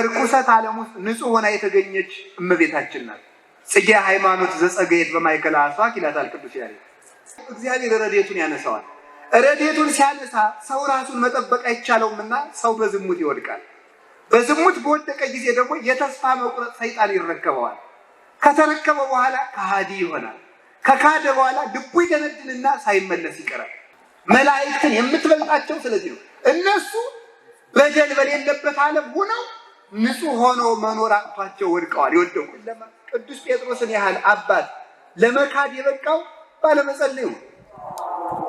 በርኩሰት ዓለም ውስጥ ንጹሕ ሆና የተገኘች እመቤታችን ናት። ጽጌ ሃይማኖት ዘጸገየት በማእከለ አስዋክ ይላታል ቅዱስ ያሬድ። እግዚአብሔር ረድኤቱን ያነሳዋል። ረድኤቱን ሲያነሳ ሰው ራሱን መጠበቅ አይቻለውምና ሰው በዝሙት ይወድቃል። በዝሙት በወደቀ ጊዜ ደግሞ የተስፋ መቁረጥ ሰይጣን ይረከበዋል። ከተረከበ በኋላ ከሃዲ ይሆናል። ከካደ በኋላ ልቡ ይደነድንና ሳይመለስ ይቀራል። መላእክትን የምትበልጣቸው ስለዚህ ነው። እነሱ በደል በሌለበት ዓለም ሆነው ንጹሕ ሆነው መኖር አቅቷቸው ወድቀዋል። የወደቁ ቅዱስ ጴጥሮስን ያህል አባት ለመካድ የበቃው ባለመጸለዩ፣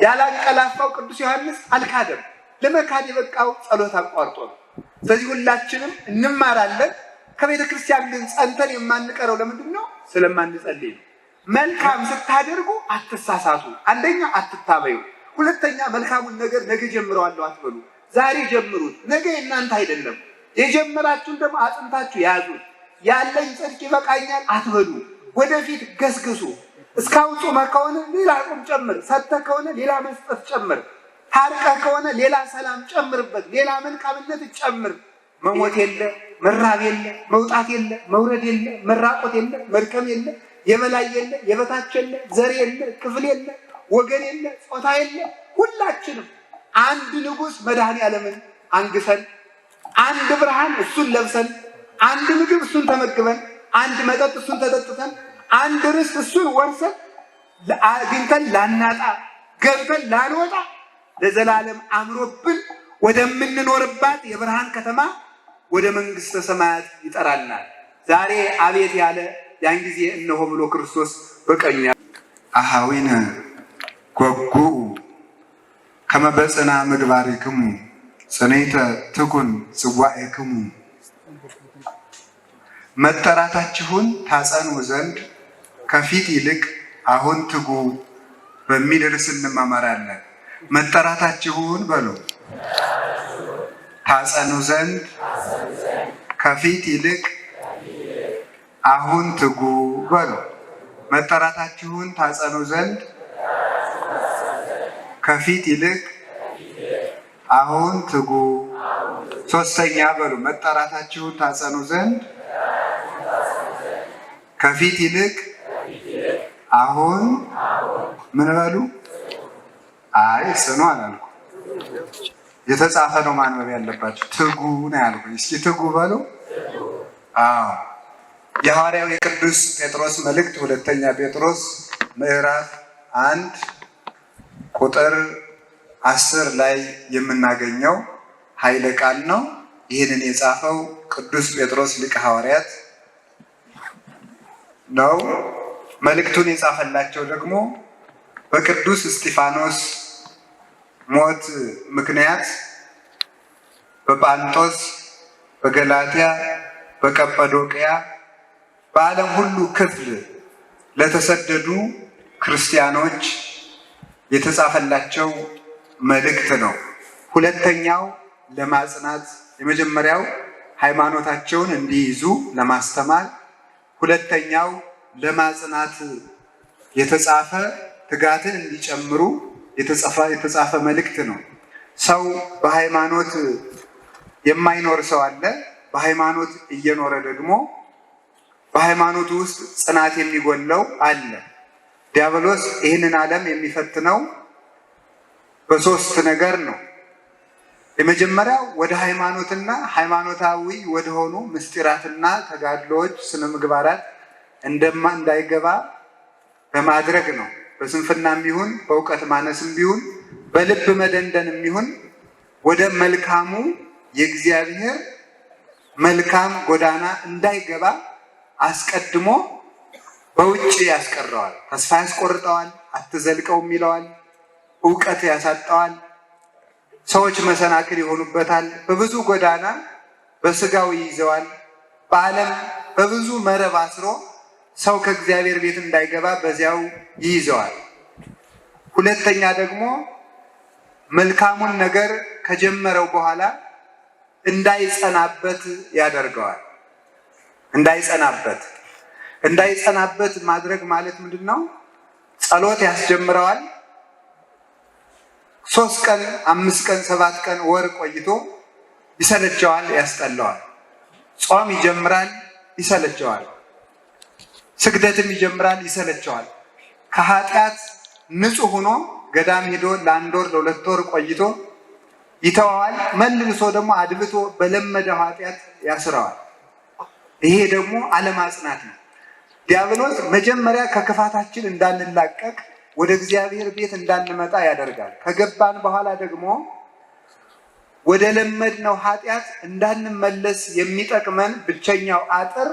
ያላንቀላፋው ቅዱስ ዮሐንስ አልካደም። ለመካድ የበቃው ጸሎት አቋርጦ ነው። ስለዚህ ሁላችንም እንማራለን። ከቤተ ክርስቲያን ግን ጸንተን የማንቀረው ለምንድን ነው? ስለማንጸልይ ነው። መልካም ስታደርጉ አትሳሳቱ። አንደኛ አትታበዩ፣ ሁለተኛ መልካሙን ነገር ነገ ጀምረዋለሁ አትበሉ። ዛሬ ጀምሩት። ነገ የእናንተ አይደለም። የጀመራችሁን ደግሞ አጽንታችሁ ያዙት። ያለኝ ጽድቅ ይበቃኛል አትበሉ። ወደፊት ገስግሱ። እስካሁን ጾመህ ከሆነ ሌላ ጾም ጨምር። ሰጥተህ ከሆነ ሌላ መስጠት ጨምር። ታርቀህ ከሆነ ሌላ ሰላም ጨምርበት፣ ሌላ መልካምነት ጨምር። መሞት የለ፣ መራብ የለ፣ መውጣት የለ፣ መውረድ የለ፣ መራቆት የለ፣ መድከም የለ፣ የበላይ የለ፣ የበታች የለ፣ ዘር የለ፣ ክፍል የለ፣ ወገን የለ፣ ጾታ የለ። ሁላችንም አንድ ንጉሥ መድኃኔ ዓለምን አንግሰን፣ አንድ ብርሃን እሱን ለብሰን፣ አንድ ምግብ እሱን ተመግበን፣ አንድ መጠጥ እሱን ተጠጥተን፣ አንድ ርስት እሱን ወርሰን አግኝተን ላናጣ ገብተን ላንወጣ ለዘላለም አምሮብን ወደምንኖርባት የብርሃን ከተማ ወደ መንግሥተ ሰማያት ይጠራናል። ዛሬ አቤት ያለ ያን ጊዜ እነሆ ብሎ ክርስቶስ በቀኙ አሃዊነ ጎጉኡ ከመ በጽና ምግባሪክሙ ጽኔተ ትኩን ጽዋኤክሙ። መጠራታችሁን ታጸኑ ዘንድ ከፊት ይልቅ አሁን ትጉ በሚል ርዕስ እንማማራለን። መጠራታችሁን በሉ ታጸኑ ዘንድ ከፊት ይልቅ አሁን ትጉ በሉ። መጠራታችሁን ታጸኑ ዘንድ ከፊት ይልቅ አሁን ትጉ። ሶስተኛ በሉ መጠራታችሁን ታጸኑ ዘንድ ከፊት ይልቅ አሁን ምን በሉ? አይ ጽኑ አላልኩ። የተጻፈ ነው ማንበብ ያለባቸው። ትጉ ነው ያልኩ። እስኪ ትጉ በሉ። አዎ የሐዋርያው የቅዱስ ጴጥሮስ መልእክት ሁለተኛ ጴጥሮስ ምዕራፍ 1 ቁጥር 10 ላይ የምናገኘው ኃይለ ቃል ነው። ይህንን የጻፈው ቅዱስ ጴጥሮስ ሊቀ ሐዋርያት ነው። መልእክቱን የጻፈላቸው ደግሞ በቅዱስ እስጢፋኖስ ሞት ምክንያት በጳንጦስ፣ በገላትያ፣ በቀጰዶቅያ በዓለም ሁሉ ክፍል ለተሰደዱ ክርስቲያኖች የተጻፈላቸው መልእክት ነው። ሁለተኛው ለማጽናት፣ የመጀመሪያው ሃይማኖታቸውን እንዲይዙ ለማስተማር፣ ሁለተኛው ለማጽናት የተጻፈ ትጋትን እንዲጨምሩ የተጻፈ መልእክት ነው። ሰው በሃይማኖት የማይኖር ሰው አለ። በሃይማኖት እየኖረ ደግሞ በሃይማኖቱ ውስጥ ጽናት የሚጎለው አለ። ዲያብሎስ ይህንን ዓለም የሚፈትነው በሶስት ነገር ነው። የመጀመሪያው ወደ ሃይማኖትና ሃይማኖታዊ ወደሆኑ ምስጢራትና ተጋድሎዎች፣ ስነ ምግባራት እንዳይገባ በማድረግ ነው። በስንፍናም ቢሆን በእውቀት ማነስም ቢሆን በልብ መደንደንም ቢሆን ወደ መልካሙ የእግዚአብሔር መልካም ጎዳና እንዳይገባ አስቀድሞ በውጭ ያስቀረዋል። ተስፋ ያስቆርጠዋል። አትዘልቀውም ይለዋል። እውቀት ያሳጠዋል። ሰዎች መሰናክል ይሆኑበታል። በብዙ ጎዳና በስጋው ይይዘዋል። በዓለም በብዙ መረብ አስሮ ሰው ከእግዚአብሔር ቤት እንዳይገባ በዚያው ይይዘዋል። ሁለተኛ ደግሞ መልካሙን ነገር ከጀመረው በኋላ እንዳይጸናበት ያደርገዋል። እንዳይጸናበት እንዳይጸናበት ማድረግ ማለት ምንድን ነው? ጸሎት ያስጀምረዋል። 3 ቀን፣ 5 ቀን፣ 7 ቀን፣ ወር ቆይቶ ይሰለቸዋል፣ ያስጠላዋል። ጾም ይጀምራል፣ ይሰለቸዋል። ስግደትም ይጀምራል፣ ይሰለቸዋል። ከኃጢአት ንጹሕ ሆኖ ገዳም ሄዶ ለአንድ ወር ለ2 ወር ቆይቶ ይተዋዋል። መልሶ ደግሞ አድብቶ በለመደው ኃጢአት ያስረዋል። ይሄ ደግሞ አለማጽናት ነው። ዲያብሎስ መጀመሪያ ከክፋታችን እንዳንላቀቅ ወደ እግዚአብሔር ቤት እንዳንመጣ ያደርጋል። ከገባን በኋላ ደግሞ ወደ ለመድነው ኃጢአት እንዳንመለስ የሚጠቅመን ብቸኛው አጥር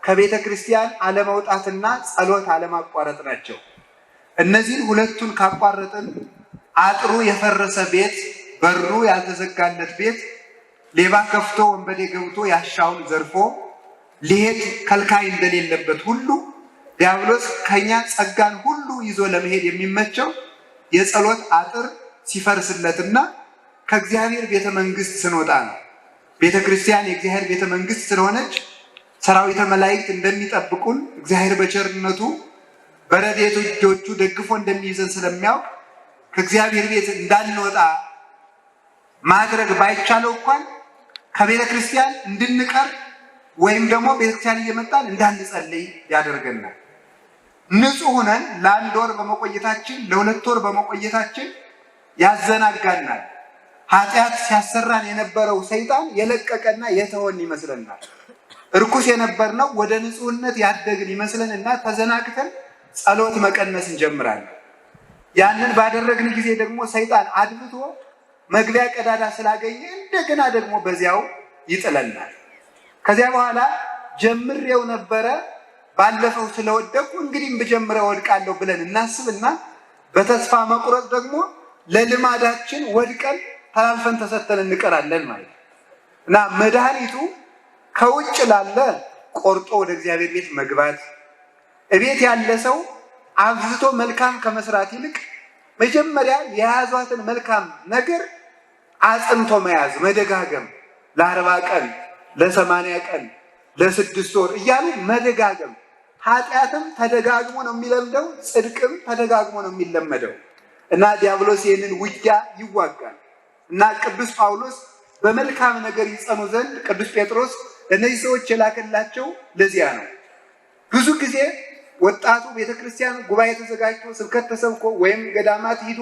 ከቤተ ክርስቲያን አለመውጣትና ጸሎት አለማቋረጥ ናቸው። እነዚህን ሁለቱን ካቋረጥን አጥሩ የፈረሰ ቤት፣ በሩ ያልተዘጋለት ቤት ሌባ ከፍቶ ወንበዴ ገብቶ ያሻውን ዘርፎ ሊሄድ ከልካይ እንደሌለበት ሁሉ ዲያብሎስ ከኛ ጸጋን ሁሉ ይዞ ለመሄድ የሚመቸው የጸሎት አጥር ሲፈርስለትና ከእግዚአብሔር ቤተ መንግስት ስንወጣ ነው። ቤተ ክርስቲያን የእግዚአብሔር ቤተ መንግስት ስለሆነች ሰራዊተ መላእክት እንደሚጠብቁን እግዚአብሔር በቸርነቱ በረድኤቱ እጆቹ ደግፎ እንደሚይዘን ስለሚያውቅ ከእግዚአብሔር ቤት እንዳንወጣ ማድረግ ባይቻለው እንኳን ከቤተ ክርስቲያን እንድንቀር ወይም ደግሞ ቤተክርስቲያን እየመጣን እንዳንጸልይ ያደርገናል። ንጹሕ ሆነን ለአንድ ወር በመቆየታችን ለ2 ወር በመቆየታችን ያዘናጋናል። ኃጢአት ሲያሰራን የነበረው ሰይጣን የለቀቀና የተወን ይመስለናል። እርኩስ የነበርነው ወደ ንጹሕነት ያደግን ይመስለንና ተዘናግተን ጸሎት መቀነስ እንጀምራለን። ያንን ባደረግን ጊዜ ደግሞ ሰይጣን አድብቶ መግቢያ ቀዳዳ ስላገኘ እንደገና ደግሞ በዚያው ይጥለናል። ከዚያ በኋላ ጀምሬው ነበረ ባለፈው ስለወደቅኩ እንግዲህም ብጀምረው ወድቃለሁ ብለን እናስብና በተስፋ መቁረጥ ደግሞ ለልማዳችን ወድቀን ተላልፈን ተሰተን እንቀራለን ማለት ነው። እና መድኃኒቱ ከውጭ ላለ ቆርጦ ወደ እግዚአብሔር ቤት መግባት፣ እቤት ያለ ሰው አብዝቶ መልካም ከመስራት ይልቅ መጀመሪያ የያዟትን መልካም ነገር አጽንቶ መያዝ መደጋገም፣ ለ40 ቀን ለ80 ቀን ለ6 ወር እያሉ መደጋገም። ኃጢአትም ተደጋግሞ ነው የሚለምደው፣ ጽድቅም ተደጋግሞ ነው የሚለመደው። እና ዲያብሎስ ይህንን ውጊያ ይዋጋል። እና ቅዱስ ጳውሎስ በመልካም ነገር ይጸኑ ዘንድ ቅዱስ ጴጥሮስ ለእነዚህ ሰዎች የላከላቸው ለዚያ ነው። ብዙ ጊዜ ወጣቱ ቤተክርስቲያን ጉባኤ ተዘጋጅቶ ስብከት ተሰብኮ ወይም ገዳማት ሂዶ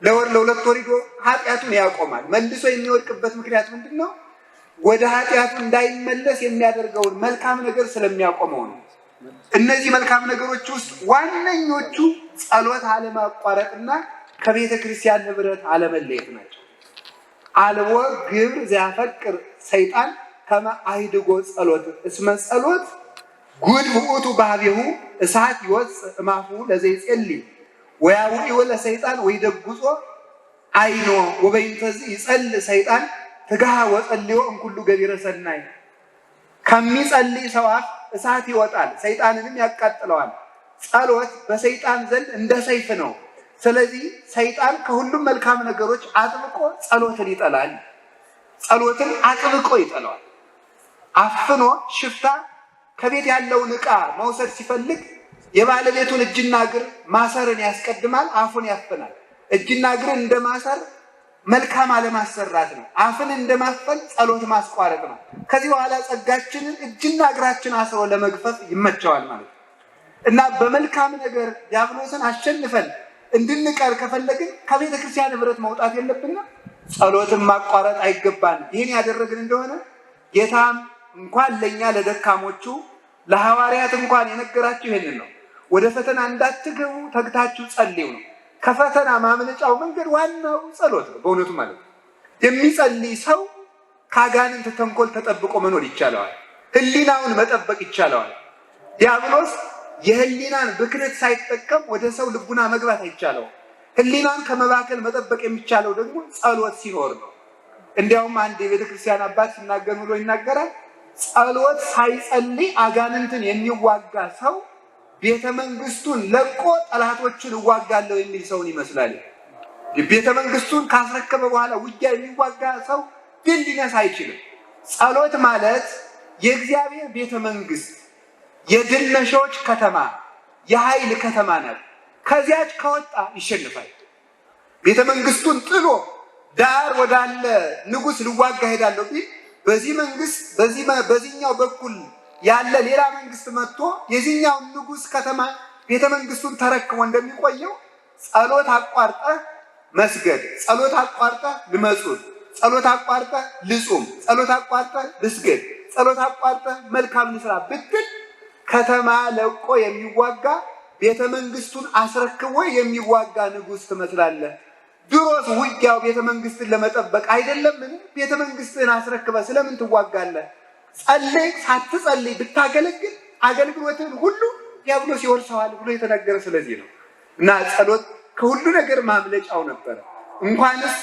ለወር ለ2 ወር ሂዶ ኃጢአቱን ያቆማል። መልሶ የሚወድቅበት ምክንያት ምንድን ነው? ወደ ኃጢአቱ እንዳይመለስ የሚያደርገውን መልካም ነገር ስለሚያቆመው ነው። እነዚህ መልካም ነገሮች ውስጥ ዋነኞቹ ጸሎት አለማቋረጥና ከቤተ ክርስቲያን ንብረት አለመለየት ናቸው። አልቦ ግብር ዘያፈቅር ሰይጣን ከመ አይድጎ ጸሎት እስመ ጸሎት ጉድ ውእቱ ባህቢሁ እሳት ይወፅእ እማፉ ለዘይጼሊ ወያውዒዎ ለሰይጣን ወይደጉጾ አይኖ ወበይንተዚ ይጸልእ ሰይጣን ትግሃ ወጸልዮ እምኩሉ ገቢረ ሰናይ። ከሚጸልይ ሰው አፍ እሳት ይወጣል፣ ሰይጣንንም ያቃጥለዋል። ጸሎት በሰይጣን ዘንድ እንደ ሰይፍ ነው። ስለዚህ ሰይጣን ከሁሉም መልካም ነገሮች አጥብቆ ጸሎትን ይጠላል። ጸሎትን አጥብቆ ይጠላዋል። አፍኖ ሽፍታ ከቤት ያለውን ዕቃ መውሰድ ሲፈልግ የባለቤቱን እጅና እግር ማሰርን ያስቀድማል። አፉን ያፍናል። እጅና እግርን እንደ ማሰር መልካም አለማሰራት ነው። አፍን እንደማፈን ጸሎት ማስቋረጥ ነው። ከዚህ በኋላ ጸጋችንን እጅና እግራችን አስሮ ለመግፈፍ ይመቸዋል ማለት ነው። እና በመልካም ነገር ዲያብሎስን አሸንፈን እንድንቀር ከፈለግን ከቤተ ክርስቲያን ህብረት መውጣት የለብንም። ጸሎትን ማቋረጥ አይገባንም። ይህን ያደረግን እንደሆነ ጌታም እንኳን ለእኛ ለደካሞቹ ለሐዋርያት እንኳን የነገራችሁ ይህንን ነው። ወደ ፈተና እንዳትገቡ ተግታችሁ ጸልዩ ነው። ከፈተና ማምለጫው መንገድ ዋናው ጸሎት ነው። በእውነቱ ማለት ነው። የሚጸልይ ሰው ከአጋንንት ተንኮል ተጠብቆ መኖር ይቻለዋል። ሕሊናውን መጠበቅ ይቻለዋል። ዲያብሎስ የሕሊናን ብክነት ሳይጠቀም ወደ ሰው ልቡና መግባት አይቻለውም። ሕሊናን ከመባከል መጠበቅ የሚቻለው ደግሞ ጸሎት ሲኖር ነው። እንዲያውም አንድ የቤተ ክርስቲያን አባት ሲናገር ብሎ ይናገራል። ጸሎት ሳይጸልይ አጋንንትን የሚዋጋ ሰው ቤተ መንግስቱን ለቆ ጠላቶችን እዋጋለሁ የሚል ሰውን ይመስላል። ቤተ መንግስቱን ካስረከበ በኋላ ውጊያ የሚዋጋ ሰው ድል ሊነሳ አይችልም። ጸሎት ማለት የእግዚአብሔር ቤተ መንግስት፣ የድል ነሾች ከተማ፣ የኃይል ከተማ ናት። ከዚያች ከወጣ ይሸንፋል። ቤተ መንግስቱን ጥሎ ዳር ወዳለ ንጉሥ ልዋጋ ሄዳለሁ ቢል በዚህ መንግስት በዚህኛው በኩል ያለ ሌላ መንግስት መጥቶ የዚህኛውን ንጉስ ከተማ ቤተ መንግስቱን ተረክቦ እንደሚቆየው ጸሎት አቋርጠህ መስገድ፣ ጸሎት አቋርጠህ ልመጹት፣ ጸሎት አቋርጠህ ልጹም፣ ጸሎት አቋርጠህ ልስገድ፣ ጸሎት አቋርጠህ መልካም ልስራ ብትል ከተማ ለቆ የሚዋጋ ቤተ መንግስቱን አስረክቦ የሚዋጋ ንጉስ ትመስላለህ። ድሮስ ውጊያው ቤተ መንግስትን ለመጠበቅ አይደለምን? ቤተ መንግስትህን አስረክበህ ስለምን ትዋጋለህ? ጸልይ ሳትጸልይ ብታገለግል አገልግሎትህን ሁሉ ዲያብሎስ ይወርሰዋል ብሎ የተናገረ ስለዚህ ነው። እና ጸሎት ከሁሉ ነገር ማምለጫው ነበረ። እንኳንስ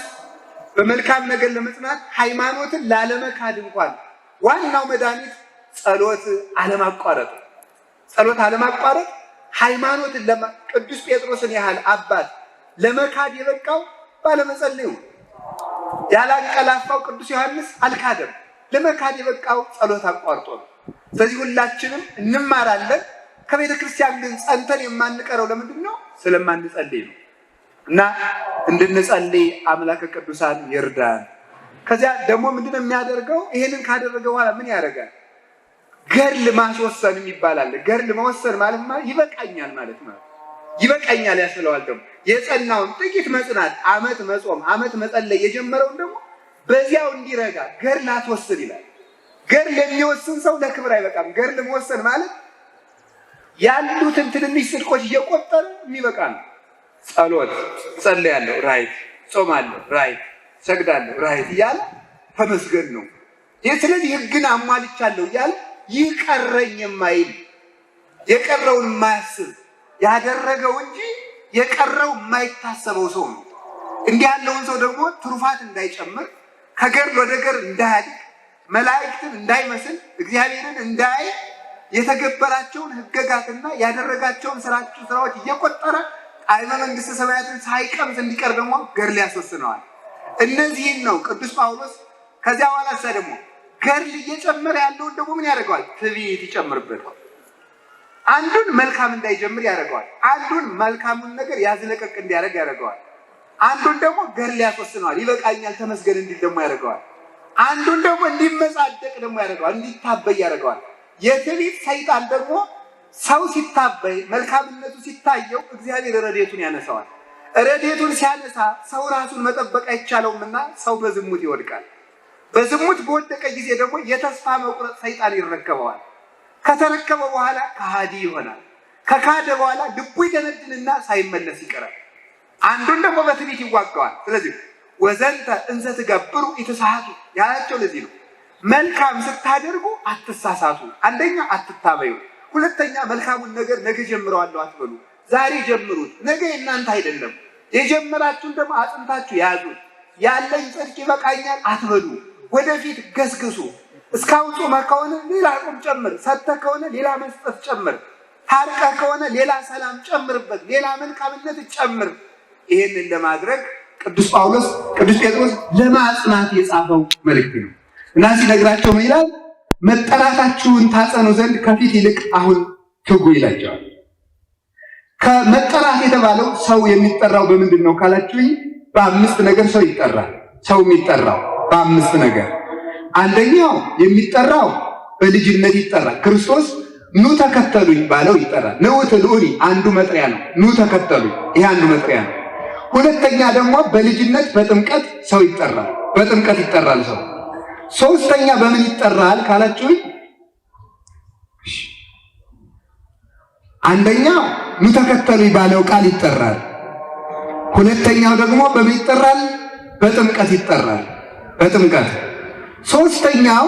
በመልካም ነገር ለመጽናት ሃይማኖትን ላለመካድ እንኳን ዋናው መድኃኒት ጸሎት አለማቋረጥ፣ ጸሎት አለማቋረጥ ሃይማኖትን ቅዱስ ጴጥሮስን ያህል አባት ለመካድ የበቃው ባለመጸለዩ፣ ያላንቀላፋው ቅዱስ ዮሐንስ አልካደም። ለመካድ የበቃው ጸሎት አቋርጦ ነው። ስለዚህ ሁላችንም እንማራለን። ከቤተ ክርስቲያን ግን ጸንተን የማንቀረው ለምንድን ነው? ስለማንጸልይ ነው። እና እንድንጸልይ አምላከ ቅዱሳን ይርዳን። ከዚያ ደግሞ ምንድን ነው የሚያደርገው? ይሄንን ካደረገ በኋላ ምን ያደርጋል? ገድል ማስወሰን የሚባል አለ። ገድል መወሰን ማለት ይበቃኛል ማለት ነው። ይበቃኛል ያስብለዋል። ደግሞ የጸናውን ጥቂት መጽናት፣ ዓመት መጾም፣ ዓመት መጸለይ የጀመረውን ደግሞ በዚያው እንዲረጋ ገድል አትወስን ይላል። ገድል የሚወስን ሰው ለክብር አይበቃም። ገድል መወሰን ማለት ያሉትን ትንንሽ ጽድቆች እየቆጠረ የሚበቃ ነው። ጸሎት ጸልያለሁ፣ right፣ ጾማለሁ፣ right፣ ሰግዳለሁ፣ right እያለ ተመስገን ነው። ይህ ስለዚህ ሕግን አሟልቻለሁ እያለ ይቀረኝ የማይል የቀረውን የማያስብ ያደረገው እንጂ የቀረው የማይታሰበው ሰው ነው። እንዲህ ያለውን ሰው ደግሞ ትሩፋት እንዳይጨምር ከገድል ወደ ገድል እንዳያድግ መላእክትን እንዳይመስል እግዚአብሔርን እንዳያይ የተገበራቸውን ሕገጋትና ያደረጋቸውን ስራዎች እየቆጠረ ጣዕመ መንግሥተ ሰማያትን ሳይቀምስ እንዲቀር ደግሞ ገድል ያስወስነዋል። እነዚህን ነው ቅዱስ ጳውሎስ። ከዚያ በኋላ ደግሞ ገድል እየጨመረ ያለውን ደግሞ ምን ያደርገዋል? ትዕቢት ይጨምርበታል። አንዱን መልካም እንዳይጀምር ያደርገዋል። አንዱን መልካሙን ነገር ያዝለቀቅ እንዲያደርግ ያደርገዋል። አንዱን ደግሞ ገድል ያስወስነዋል። ይበቃኛል ተመስገን እንዲል ደግሞ ያደርገዋል። አንዱን ደግሞ እንዲመጻደቅ ደግሞ ያደርገዋል። እንዲታበይ ያደርገዋል። የትዕቢት ሰይጣን ደግሞ ሰው ሲታበይ መልካምነቱ ሲታየው እግዚአብሔር ረድኤቱን ያነሳዋል። ረድኤቱን ሲያነሳ ሰው ራሱን መጠበቅ አይቻለውምና ሰው በዝሙት ይወድቃል። በዝሙት በወደቀ ጊዜ ደግሞ የተስፋ መቁረጥ ሰይጣን ይረከበዋል። ከተረከበ በኋላ ከሃዲ ይሆናል። ከካደ በኋላ ልቡ ይደነድንና ሳይመለስ ይቀራል። አንዱን ደግሞ በትዕቢት ይዋጋዋል። ስለዚህ ወዘንተ እንዘ ትገብሩ ኢትስሐቱ ያላቸው ለዚህ ነው። መልካም ስታደርጉ አትሳሳቱ። አንደኛ አትታበዩ፣ ሁለተኛ መልካሙን ነገር ነገ ጀምረዋለሁ አትበሉ። ዛሬ ጀምሩት፣ ነገ የእናንተ አይደለም። የጀመራችሁን ደግሞ አጽንታችሁ ያዙት። ያለኝ ጽድቅ ይበቃኛል አትበሉ። ወደፊት ገስግሱ። እስካሁን ጾመህ ከሆነ ሌላ ጾም ጨምር፣ ሰጥተህ ከሆነ ሌላ መስጠት ጨምር፣ ታርቀህ ከሆነ ሌላ ሰላም ጨምርበት፣ ሌላ መልካምነት ጨምር። ይህንን ለማድረግ ቅዱስ ጳውሎስ ቅዱስ ጴጥሮስ ለማጽናት የጻፈው መልእክት ነው እና ሲነግራቸው ምን ይላል? መጠራታችሁን ታጸኑ ዘንድ ከፊት ይልቅ አሁን ትጉ ይላቸዋል። ከመጠራት የተባለው ሰው የሚጠራው በምንድን ነው ካላችሁኝ፣ በአምስት ነገር ሰው ይጠራል። ሰው የሚጠራው በአምስት ነገር፣ አንደኛው የሚጠራው በልጅነት ይጠራል። ክርስቶስ ኑ ተከተሉኝ ባለው ይጠራል። ንዑ ትልዑኒ አንዱ መጥሪያ ነው። ኑ ተከተሉኝ፣ ይሄ አንዱ መጥሪያ ነው። ሁለተኛ ደግሞ በልጅነት በጥምቀት ሰው ይጠራል። በጥምቀት ይጠራል ሰው። ሶስተኛ በምን ይጠራል ካላችሁኝ፣ አንደኛው ኑ ተከተሉኝ ባለው ቃል ይጠራል። ሁለተኛው ደግሞ በምን ይጠራል? በጥምቀት ይጠራል። በጥምቀት። ሶስተኛው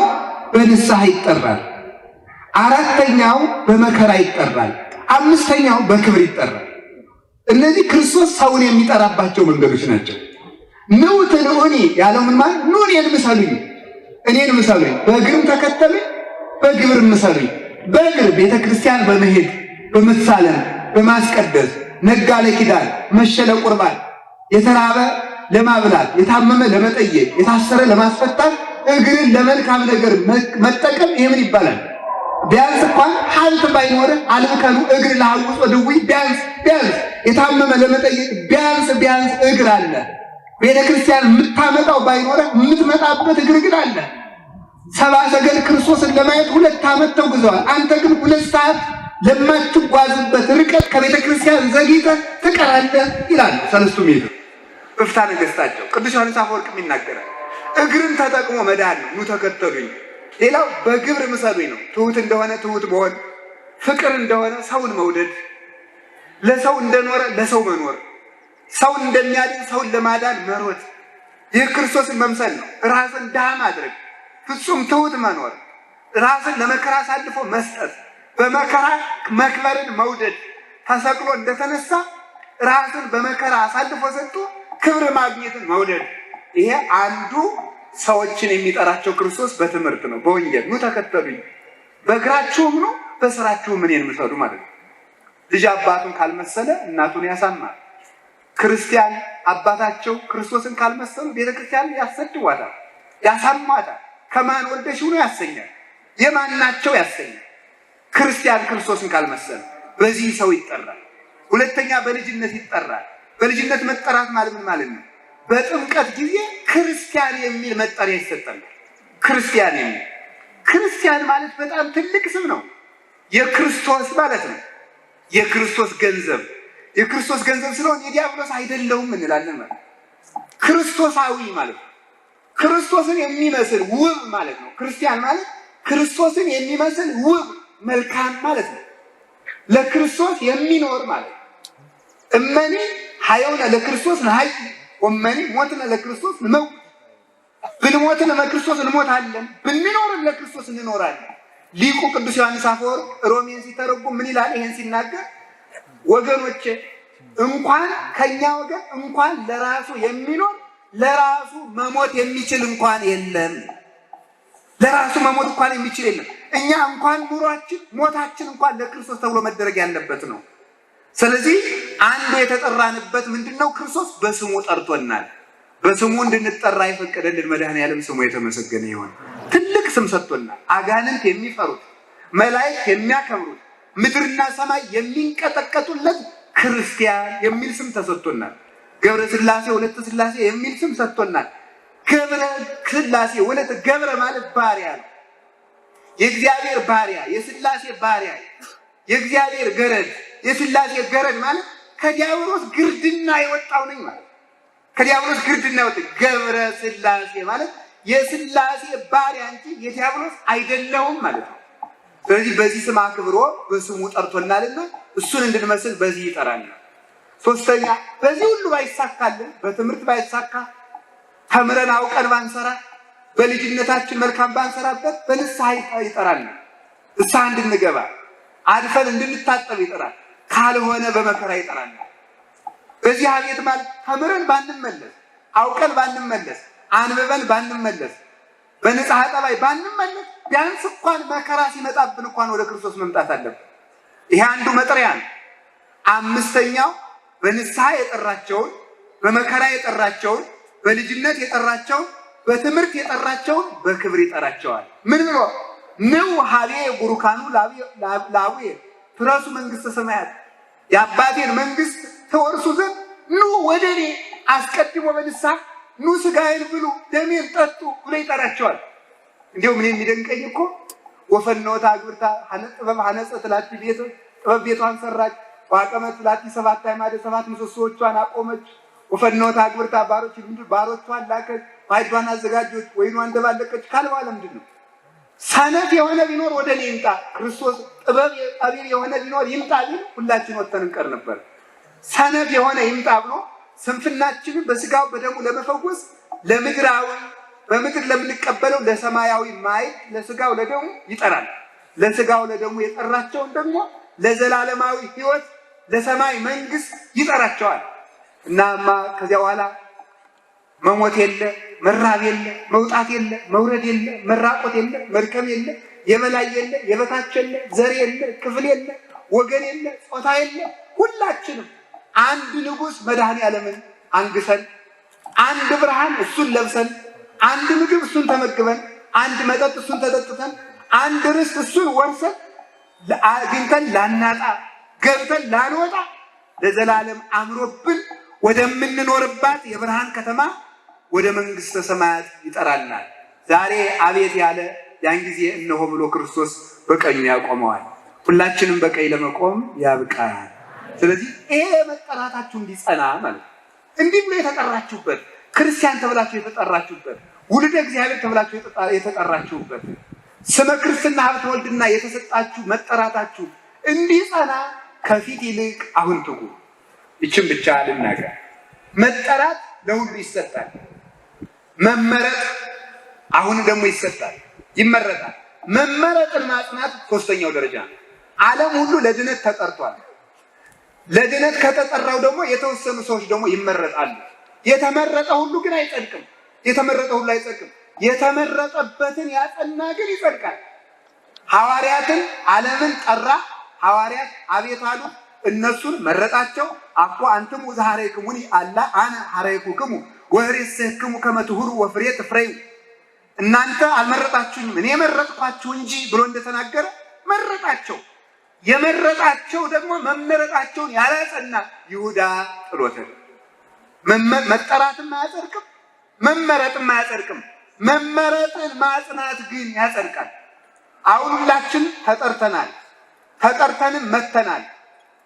በንስሐ ይጠራል። አራተኛው በመከራ ይጠራል። አምስተኛው በክብር ይጠራል። እነዚህ ክርስቶስ ሰውን የሚጠራባቸው መንገዶች ናቸው። ንዑ ትልዑኒ ያለው ምን ማለት? ኑ እኔን ምሰሉኝ፣ እኔን ምሰሉኝ፣ በእግርም ተከተሉኝ፣ በግብር ምሰሉኝ። በእግር ቤተ ክርስቲያን በመሄድ በመሳለም በማስቀደስ ነጋ ለኪዳን መሸ ለቁርባን፣ የተራበ ለማብላት፣ የታመመ ለመጠየቅ፣ የታሰረ ለማስፈታት፣ እግርን ለመልካም ነገር መጠቀም ይሄ ምን ይባላል? ቢያንስ እንኳን ሀብት ባይኖርህ አልብከኑ እግር ለሐውጾ ድውይ፣ ቢያንስ ቢያንስ የታመመ ለመጠየቅ ቢያንስ ቢያንስ እግር አለ። ቤተ ክርስቲያን የምታመጣው ባይኖርህ የምትመጣበት እግር ግን አለ። ሰብአ ሰገል ክርስቶስን ለማየት 2 ዓመት ተጉዘዋል። አንተ ግን 2 ሰዓት ለማትጓዝበት ርቀት ከቤተ ክርስቲያን ዘግይተህ ትቀራለህ ይላሉ ሰለስቱ ምዕት። በፍትሐ ነገሥታቸው ቅዱስ ዮሐንስ አፈወርቅም ይናገራል። እግርን ተጠቅሞ መዳን ነው። ኑ ተከተሉኝ። ሌላው በግብር ምሰሉኝ ነው። ትሁት እንደሆነ ትሁት መሆን፣ ፍቅር እንደሆነ ሰውን መውደድ፣ ለሰው እንደኖረ ለሰው መኖር፣ ሰው እንደሚያድን ሰውን ለማዳን መሮጥ፣ ይህ ክርስቶስን መምሰል ነው። ራስን ድሃ ማድረግ፣ ፍጹም ትሁት መኖር፣ ራስን ለመከራ አሳልፎ መስጠት፣ በመከራ መክበርን መውደድ፣ ተሰቅሎ እንደተነሳ ራስን በመከራ አሳልፎ ሰጥቶ ክብር ማግኘትን መውደድ። ይሄ አንዱ ሰዎችን የሚጠራቸው ክርስቶስ በትምህርት ነው፣ በወንጌል ኑ ተከተሉኝ፣ በእግራችሁም ኑ በስራችሁም እኔን ምሰሉ ማለት ነው። ልጅ አባቱን ካልመሰለ እናቱን ያሳማል። ክርስቲያን አባታቸው ክርስቶስን ካልመሰሉ ቤተክርስቲያን ያሰድቧታል፣ ያሳሟታል። ከማን ወልደሽ ነው ያሰኛል፣ የማን ናቸው ያሰኛል። ክርስቲያን ክርስቶስን ካልመሰለ በዚህ ሰው ይጠራል። ሁለተኛ በልጅነት ይጠራል። በልጅነት መጠራት ማለት ምን ማለት ነው? በጥምቀት ጊዜ ክርስቲያን የሚል መጠሪያ ይሰጣል። ክርስቲያን የሚል፣ ክርስቲያን ማለት በጣም ትልቅ ስም ነው። የክርስቶስ ማለት ነው። የክርስቶስ ገንዘብ፣ የክርስቶስ ገንዘብ ስለሆነ የዲያብሎስ አይደለሁም እንላለን ማለት፣ ክርስቶሳዊ ማለት ነው። ክርስቶስን የሚመስል ውብ ማለት ነው። ክርስቲያን ማለት ክርስቶስን የሚመስል ውብ መልካም ማለት ነው። ለክርስቶስ የሚኖር ማለት ነው። እመኒ ሀየውነ ለክርስቶስ ንሀይ ወእመኒ ሞትነ ለክርስቶስ ንመውት፣ ብንሞትም ለክርስቶስ እንሞታለን፣ ብንኖርም ለክርስቶስ እንኖራለን። ሊቁ ቅዱስ ዮሐንስ አፈወርቅ ሮሜን ሲተረጉም ምን ይላል? ይሄን ሲናገር ወገኖቼ፣ እንኳን ከኛ ወገን እንኳን ለራሱ የሚኖር ለራሱ መሞት የሚችል እንኳን የለም። ለራሱ መሞት እንኳን የሚችል የለም። እኛ እንኳን ኑሯችን ሞታችን እንኳን ለክርስቶስ ተብሎ መደረግ ያለበት ነው። ስለዚህ አንዱ የተጠራንበት ምንድን ነው? ክርስቶስ በስሙ ጠርቶናል። በስሙ እንድንጠራ የፈቀደልን መድኃኔዓለም ስሙ የተመሰገነ ይሁን። ትልቅ ስም ሰጥቶናል። አጋንንት የሚፈሩት፣ መላእክት የሚያከብሩት፣ ምድርና ሰማይ የሚንቀጠቀጡለት ክርስቲያን የሚል ስም ተሰጥቶናል። ገብረ ስላሴ፣ ወለተ ስላሴ የሚል ስም ሰጥቶናል። ገብረ ስላሴ ወለተ፣ ገብረ ማለት ባሪያ ነው። የእግዚአብሔር ባሪያ፣ የስላሴ ባሪያ፣ የእግዚአብሔር ገረድ፣ የስላሴ ገረድ ማለት ከዲያብሎስ ግርድና የወጣው ነኝ ማለት፣ ከዲያብሎስ ግርድና የወጣው ገብረ ስላሴ ማለት የስላሴ ባሪያ እንጂ የዲያብሎስ አይደለሁም ማለት ነው። ስለዚህ በዚህ ስም አክብሮ በስሙ ጠርቶናልና እሱን እንድንመስል በዚህ ይጠራናል። ሶስተኛ፣ በዚህ ሁሉ ባይሳካልን፣ በትምህርት ባይሳካ፣ ተምረን አውቀን ባንሰራ፣ በልጅነታችን መልካም ባንሰራበት በንስሐ ይጠራናል። ንስሐ እንድንገባ አድፈን እንድንታጠብ ይጠራል። ካልሆነ በመከራ ይጠራናል። በዚህ አቤት ማለት ተምረን ባንመለስ፣ አውቀን ባንመለስ፣ አንብበን ባንመለስ፣ በንጽሐ ጠባይ ባንመለስ፣ ቢያንስ እንኳን መከራ ሲመጣብን እንኳን ወደ ክርስቶስ መምጣት አለብን። ይሄ አንዱ መጥሪያ ነው። አምስተኛው፣ በንስሐ የጠራቸውን፣ በመከራ የጠራቸውን፣ በልጅነት የጠራቸውን፣ በትምህርት የጠራቸውን በክብር ይጠራቸዋል። ምን ብሎ? ንዑ ኀቤየ ቡሩካኑ ለአቡየ ትረሱ መንግስተ ሰማያት፣ የአባቴን መንግስት ተወርሱ ዘንድ ኑ ወደ እኔ፣ አስቀድሞ በንስሐ ኑ፣ ስጋዬን ብሉ ደሜን ጠጡ ብሎ ይጠራቸዋል። እንዲሁም እኔ የሚደንቀኝ እኮ ወፈኖታ አግብርታ ጥበብ ሐነጸት ላቲ ቤት፣ ጥበብ ቤቷን ሰራች። ወአቀመት ላቲ ሰባት አዕማደ፣ ሰባት ምሰሶዎቿን አቆመች። ወፈኖታ አግብርታ ባሮች ባሮቿን ላከች፣ ማዕዷን አዘጋጀች፣ ወይኗን ደባለቀች ካለ በኋላ ምንድን ነው? ሰነፍ የሆነ ቢኖር ወደ እኔ ይምጣ፣ ክርስቶስ ጥበብ ጠቢብ የሆነ ቢኖር ይምጣ ቢል ሁላችን ወጥተን እንቀር ነበር። ሰነፍ የሆነ ይምጣ ብሎ ስንፍናችንን በስጋው በደሙ ለመፈወስ ለምድራዊ በምድር ለምንቀበለው ለሰማያዊ ማዕድ ለስጋው ለደሙ ይጠራል። ለስጋው ለደሙ የጠራቸውን ደግሞ ለዘላለማዊ ሕይወት ለሰማይ መንግስት ይጠራቸዋል። እናማ ከዚያ በኋላ መሞት የለ፣ መራብ የለ፣ መውጣት የለ፣ መውረድ የለ፣ መራቆት የለ፣ መድከም የለ፣ የበላይ የለ፣ የበታች የለ፣ ዘር የለ፣ ክፍል የለ፣ ወገን የለ፣ ጾታ የለ። ሁላችንም አንድ ንጉሥ መድኃኔ ዓለምን አንግሰን፣ አንድ ብርሃን እሱን ለብሰን፣ አንድ ምግብ እሱን ተመግበን፣ አንድ መጠጥ እሱን ተጠጥተን፣ አንድ ርስት እሱን ወርሰን፣ አግኝተን ላናጣ፣ ገብተን ላንወጣ፣ ለዘላለም አምሮብን ወደምንኖርባት የብርሃን ከተማ ወደ መንግስተ ሰማያት ይጠራናል። ዛሬ አቤት ያለ ያን ጊዜ እነሆ ብሎ ክርስቶስ በቀኙ ያቆመዋል። ሁላችንም በቀኝ ለመቆም ያብቃል። ስለዚህ ይሄ መጠራታችሁ እንዲጸና ማለት ነው። እንዲህ ብሎ የተጠራችሁበት፣ ክርስቲያን ተብላችሁ የተጠራችሁበት፣ ውልደ እግዚአብሔር ተብላችሁ የተጠራችሁበት፣ ስመ ክርስትና ሀብተ ወልድና የተሰጣችሁ መጠራታችሁ እንዲጸና ከፊት ይልቅ አሁን ትጉ። ይችን ብቻ ልናገር። መጠራት ለሁሉ ይሰጣል። መመረጥ አሁን ደግሞ ይሰጣል፣ ይመረጣል። መመረጥን ማጽናት ሶስተኛው ደረጃ ነው። ዓለም ሁሉ ለድነት ተጠርቷል። ለድነት ከተጠራው ደግሞ የተወሰኑ ሰዎች ደግሞ ይመረጣሉ። የተመረጠ ሁሉ ግን አይጸድቅም። የተመረጠ ሁሉ አይጸድቅም። የተመረጠበትን ያጸና ግን ይጸድቃል። ሐዋርያትን ዓለምን ጠራ። ሐዋርያት አቤት አሉ። እነሱን መረጣቸው። አኮ አንትሙ ዘሐረይክሙኒ አላ አነ ሐረይኩክሙ ወኅሬስክሙ ከመ ትሁሩ ወፍሬ ትፍሬዩ፣ እናንተ አልመረጣችሁኝም እኔ መረጥኳችሁ እንጂ ብሎ እንደተናገረ መረጣቸው። የመረጣቸው ደግሞ መመረጣቸውን ያላጸና ይሁዳ ጥሎት። መጠራትም አያጸድቅም፣ መመረጥም አያጸድቅም። መመረጥን ማጽናት ግን ያጸድቃል። አሁን ሁላችን ተጠርተናል፣ ተጠርተንም መተናል።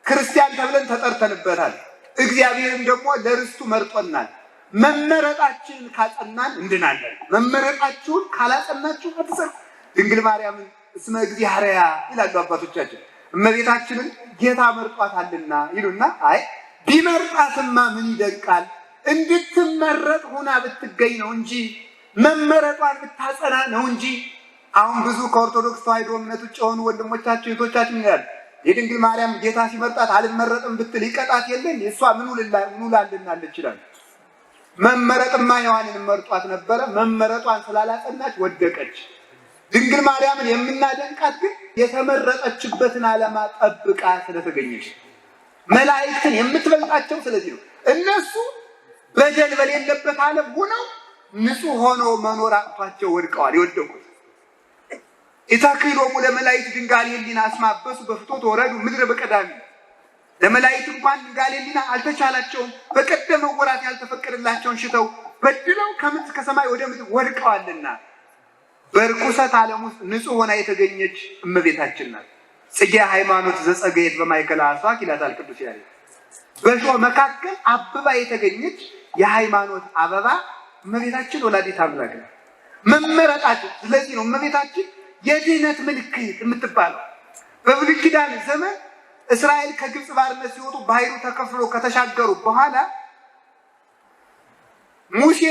ክርስቲያን ተብለን ተጠርተንበታል። እግዚአብሔርም ደግሞ ለርስቱ መርጦናል። መመረጣችንን ካጸናን እንድናለን። መመረጣችሁን ካላጸናችሁ አትጸድቁ። ድንግል ማርያምን እስመ እግዚአርያ ይላሉ አባቶቻችን። እመቤታችንን ጌታ መርጧታልና ይሉና፣ አይ ቢመርጣትማ ምን ይደንቃል? እንድትመረጥ ሆና ብትገኝ ነው እንጂ መመረጧን ብታጸና ነው እንጂ። አሁን ብዙ ከኦርቶዶክስ ተዋሕዶ እምነት ውጭ የሆኑ ወንድሞቻችን እህቶቻችን ይላሉ፣ የድንግል ማርያም ጌታ ሲመርጣት አልመረጥም ብትል ይቀጣት የለን እሷ ምን ውላልናለች ይላሉ። መመረጥማ ሔዋንን መርጧት ነበረ። መመረጧን ስላላጸናች ወደቀች። ድንግል ማርያምን የምናደንቃት ግን የተመረጠችበትን ዓላማ ጠብቃ ስለተገኘች፣ መላእክትን የምትበልጣቸው ስለዚህ ነው። እነሱ በደል በሌለበት ዓለም ሆነው ንጹሕ ሆነው መኖር አቅቷቸው ወድቀዋል። የወደቁት ኢተክህሎሙ ለመላእክት ድንጋሌ ሕሊና እስመ አበሱ በፍትወት ወረዱ ምድረ በቀዳሚ። ለመላእክት እንኳን ድንጋሌ ሕሊና አልተቻላቸውም። በቀደመው ወራት ያልተፈቀደላቸውን ሽተው በድለው ከምድር ከሰማይ ወደ ምድር ወድቀዋልና በርኩሰት ዓለም ውስጥ ንጹሕ ሆና የተገኘች እመቤታችን ናት። ጽጌ ሃይማኖት ዘጸገየት በማእከለ አስዋክ ይላታል ቅዱስ ያሬድ። በእሾህ መካከል አብባ የተገኘች የሃይማኖት አበባ እመቤታችን ወላዲተ አምላክ ናት። መመረጣችን ስለዚህ ነው እመቤታችን የድህነት ምልክት የምትባለው። በብሉይ ኪዳን ዘመን እስራኤል ከግብፅ ባርነት ሲወጡ ባህሩ ተከፍሎ ከተሻገሩ በኋላ ሙሴ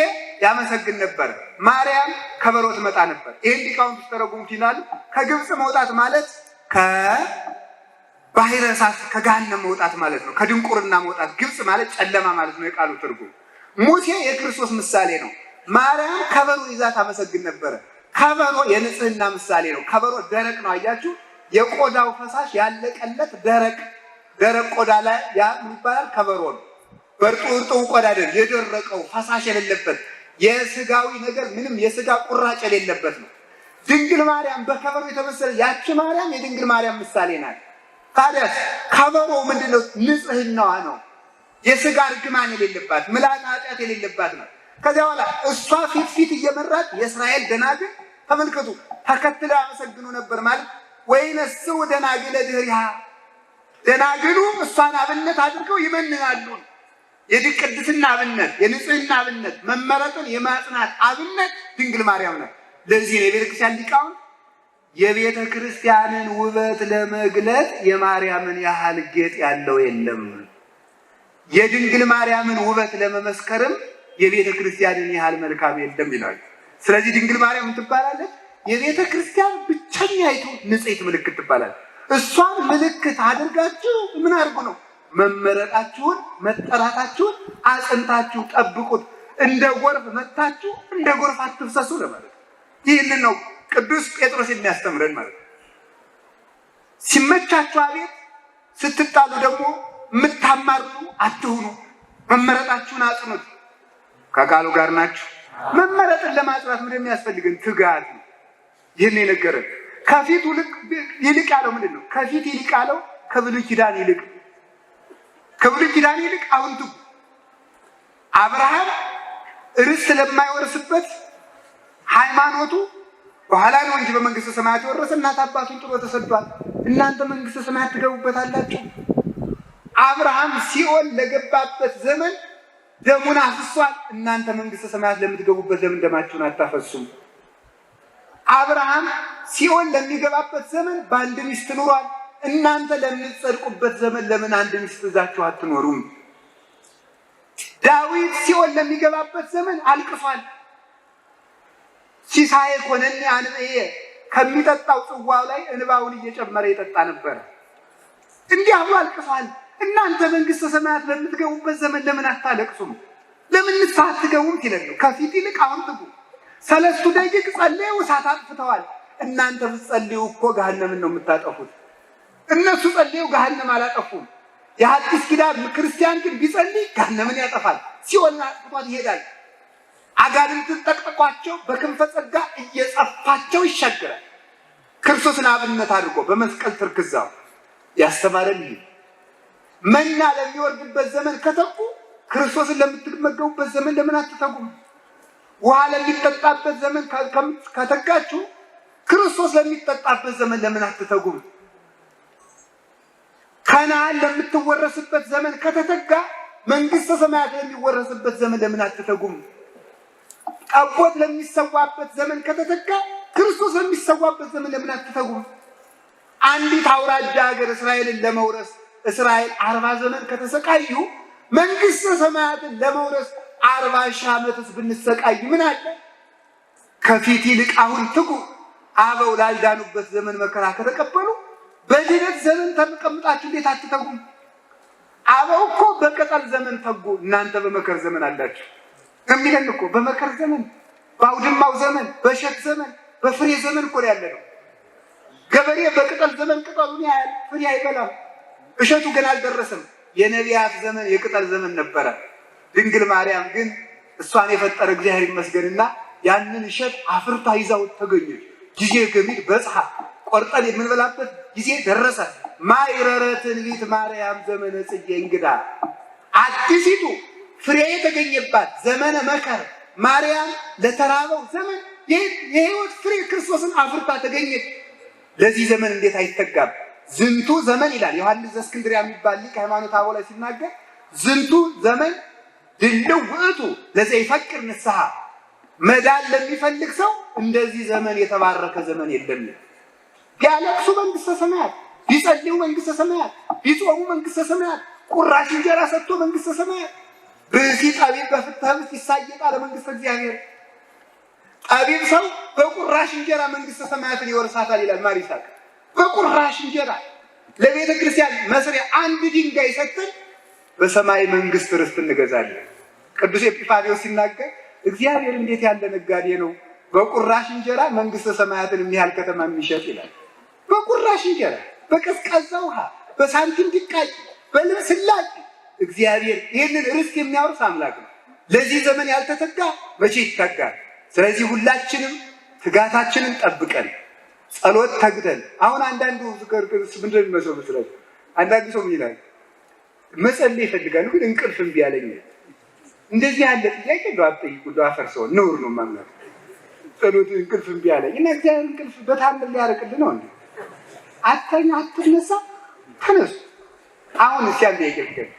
ያመሰግን ነበር፣ ማርያም ከበሮ ትመጣ ነበር። ይህን ሊቃውንት ሲተረጉሙት ይላሉ፣ ከግብፅ መውጣት ማለት ከባሕረ እሳት ከገሃነም መውጣት ማለት ነው። ከድንቁርና መውጣት። ግብፅ ማለት ጨለማ ማለት ነው የቃሉ ትርጉም። ሙሴ የክርስቶስ ምሳሌ ነው። ማርያም ከበሮ ይዛ ታመሰግን ነበረ። ከበሮ የንጽህና ምሳሌ ነው። ከበሮ ደረቅ ነው። አያችሁ፣ የቆዳው ፈሳሽ ያለቀለት ደረቅ ደረቅ ቆዳ ላይ ያ ምን ይባላል? ከበሮ ነው። በእርጥቡ እርጥቡ ቆዳ አይደል፣ የደረቀው ፈሳሽ የሌለበት የስጋዊ ነገር ምንም የስጋ ቁራጭ የሌለበት ነው። ድንግል ማርያም በከበሮ የተመሰለ ያቺ ማርያም የድንግል ማርያም ምሳሌ ናት። ታዲያስ ከበሮ ምንድን ነው? ንጽህናዋ ነው። የስጋ እርግማን የሌለባት ምልአተ ኃጢአት የሌለባት ነው። ከዚያ በኋላ እሷ ፊት ፊት እየመራት የእስራኤል ደናግል ተመልከቱ ተከትለው ያመሰግኑ ነበር ማለት ወይነስው ደናግለ ድኅሪሃ፣ ደናግሉ እሷን አብነት አድርገው ይመንናሉ። የቅድስና አብነት፣ የንጽህና አብነት፣ መመረጥን የማጽናት አብነት ድንግል ማርያም ናት። ለዚህ ነው የቤተ ክርስቲያን ሊቃውንት የቤተ ክርስቲያንን ውበት ለመግለጥ የማርያምን ያህል ጌጥ ያለው የለም፣ የድንግል ማርያምን ውበት ለመመስከርም የቤተ ክርስቲያንን ያህል መልካም የለም ይላሉ። ስለዚህ ድንግል ማርያም ትባላለች የቤተ ክርስቲያን ብቸኛይቱ ንጽሕት ምልክት ትባላለች። እሷን ምልክት አድርጋችሁ ምን አድርጉ ነው? መመረጣችሁን መጠራታችሁን አጽንታችሁ ጠብቁት። እንደ ጎርፍ መታችሁ እንደ ጎርፍ አትፍሰሱ ለማለት ነው። ይህንን ነው ቅዱስ ጴጥሮስ የሚያስተምረን ማለት ነው። ሲመቻችሁ አቤት፣ ስትጣሉ ደግሞ የምታማርሩ አትሁኑ። መመረጣችሁን አጽኑት። ከቃሉ ጋር ናችሁ። መመረጥን ለማጽናት ምንድን የሚያስፈልግን? ትጋት ነው። ይህን የነገረን ከፊት ይልቅ ያለው ምንድን ነው? ከፊት ይልቅ ያለው ከብሉይ ኪዳን ይልቅ፣ ከብሉይ ኪዳን ይልቅ አሁን ትጉ። አብርሃም ርስት ለማይወርስበት ሃይማኖቱ በኋላ ነው እንጂ በመንግስተ ሰማያት የወረሰ እናት አባቱን ጥሎ ተሰዷል። እናንተ መንግስተ ሰማያት ትገቡበታላችሁ። አብርሃም ሲኦል ለገባበት ዘመን ደሙን አፍሷል። እናንተ መንግስተ ሰማያት ለምትገቡበት ለምን ደማችሁን አታፈሱም? አብርሃም ሲኦል ለሚገባበት ዘመን በአንድ ሚስት ኑሯል። እናንተ ለምትጸድቁበት ዘመን ለምን አንድ ሚስት ይዛችሁ አትኖሩም? ዳዊት ሲኦል ለሚገባበት ዘመን አልቅሷል። ሲሳዬ ኮነኒ አንብዕየ ከሚጠጣው ጽዋው ላይ እንባውን እየጨመረ ይጠጣ ነበር። እንዲህ ብሎ አልቅሷል። እናንተ መንግስተ ሰማያት ለምትገቡበት ዘመን ለምን አታለቅሱም? ለምን ንስሐ አትገቡም? ሲለን ነው። ከፊት ይልቅ አሁን ትጉ። ሰለስቱ ደቂቅ ጸልየው እሳት አጥፍተዋል። እናንተ ብትጸልዩ እኮ ገሃነምን ነው የምታጠፉት። እነሱ ጸልየው ገሃነም አላጠፉም። የሐዲስ ኪዳን ክርስቲያን ግን ቢጸልይ ገሃነምን ያጠፋል፣ ሲኦልን አጥፍቷት ይሄዳል። አጋንንትን ጠቅጥቋቸው በክንፈ ጸጋ እየጸፋቸው ይሻገራል። ክርስቶስን አብነት አድርጎ በመስቀል ትርክዛው ያስተማረን ይህ መና ለሚወርድበት ዘመን ከተጉ ክርስቶስን ለምትመገቡበት ዘመን ለምን አትተጉም? ውሃ ለሚጠጣበት ዘመን ከተጋችሁ ክርስቶስ ለሚጠጣበት ዘመን ለምን አትተጉም? ከነዓን ለምትወረስበት ዘመን ከተተጋ መንግስተ ሰማያት ለሚወረስበት ዘመን ለምን አትተጉም? ጠቦት ለሚሰዋበት ዘመን ከተተጋ ክርስቶስ ለሚሰዋበት ዘመን ለምን አትተጉም? አንዲት አውራጃ ሀገር እስራኤልን ለመውረስ እስራኤል 40 ዘመን ከተሰቃዩ መንግስተ ሰማያትን ለመውረስ 40,000 ዓመትስ ብንሰቃይ ምን አለ? ከፊት ይልቅ አሁን ትጉ። አበው ላልዳኑበት ዘመን መከራ ከተቀበሉ በድነት ዘመን ተቀምጣችሁ እንዴት አትተጉም? አበው እኮ በቅጠል ዘመን ተጉ፣ እናንተ በመከር ዘመን አላችሁ የሚለን እኮ በመከር ዘመን፣ በአውድማው ዘመን፣ በእሸት ዘመን፣ በፍሬ ዘመን እኮ ነው ያለነው። ገበሬ በቅጠል ዘመን ቅጠሉን ያያል፣ ፍሬ አይበላም። እሸቱ ገና አልደረሰም። የነቢያት ዘመን የቅጠል ዘመን ነበረ። ድንግል ማርያም ግን እሷን የፈጠረ እግዚአብሔር ይመስገንና ያንን እሸት አፍርታ ይዛው ተገኘች። ጊዜ ገሚድ በጽሐ ቆርጠን የምንበላበት ጊዜ ደረሰ። ማይረረ ትንቢት ማርያም ዘመነ ጽጌ እንግዳ አዲሲቱ ፍሬ የተገኘባት ዘመነ መከር ማርያም ለተራበው ዘመን የሕይወት ፍሬ ክርስቶስን አፍርታ ተገኘች። ለዚህ ዘመን እንዴት አይተጋም? ዝንቱ ዘመን ይላል ዮሐንስ ዘእስክንድርያ የሚባል ሊቅ ሃይማኖተ አበው ላይ ሲናገር፣ ዝንቱ ዘመን ድልው ውእቱ ለዘይፈቅር ንስሐ፣ መዳን ለሚፈልግ ሰው እንደዚህ ዘመን የተባረከ ዘመን የለም። ቢያለቅሱ መንግስተ ሰማያት፣ ቢጸልዩ መንግስተ ሰማያት፣ ቢጾሙ መንግስተ ሰማያት፣ ቁራሽ እንጀራ ሰጥቶ መንግስተ ሰማያት። ብእሲ ጠቢብ በፍትሐ ህብስት ይሳየጣ ለመንግስተ እግዚአብሔር። ጠቢብ ሰው በቁራሽ እንጀራ መንግስተ ሰማያትን ይወርሳታል ይላል ማር ይስሐቅ። በቁራሽ እንጀራ ለቤተ ክርስቲያን መስሪያ አንድ ድንጋይ ሰጥተን በሰማይ መንግስት ርስት እንገዛለን። ቅዱስ ኤጲፋንዮስ ሲናገር እግዚአብሔር እንዴት ያለ ነጋዴ ነው፣ በቁራሽ እንጀራ መንግስተ ሰማያትን የሚያህል ከተማ የሚሸጥ ይላል። በቁራሽ እንጀራ፣ በቀዝቃዛ ውሃ፣ በሳንቲም ድቃቂ፣ በልብስ ላቂ እግዚአብሔር ይህንን ርስት የሚያወርስ አምላክ ነው። ለዚህ ዘመን ያልተተጋ መቼ ይተጋል? ስለዚህ ሁላችንም ትጋታችንን ጠብቀን ጸሎት ተግተን፣ አሁን አንዳንዱ ምንድን ነው የሚመስለው መስላችሁ? አንዳንዱ ሰው ምን ይላል? መጸለይ ይፈልጋሉ፣ ግን እንቅልፍ እምቢ አለኝ። እንደዚህ ያለ ጥያቄ እንደው አትጠይቁ፣ እንደው አፈር ሰው ነውር ነው ማምናት። ጸሎት እንቅልፍ እምቢ አለኝ እና እግዚአብሔር እንቅልፍ በታምር ሊያርቅልህ ነው እንዴ? አተኛ፣ አትነሳ፣ ተነሱ። አሁን እስኪ አንድ ጥያቄ ልጠይቅ።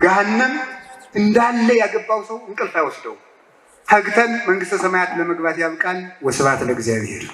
ገሃነም እንዳለ ያገባው ሰው እንቅልፍ አይወስደውም። ተግተን መንግስተ ሰማያት ለመግባት ያብቃን። ወስብሐት ለእግዚአብሔር።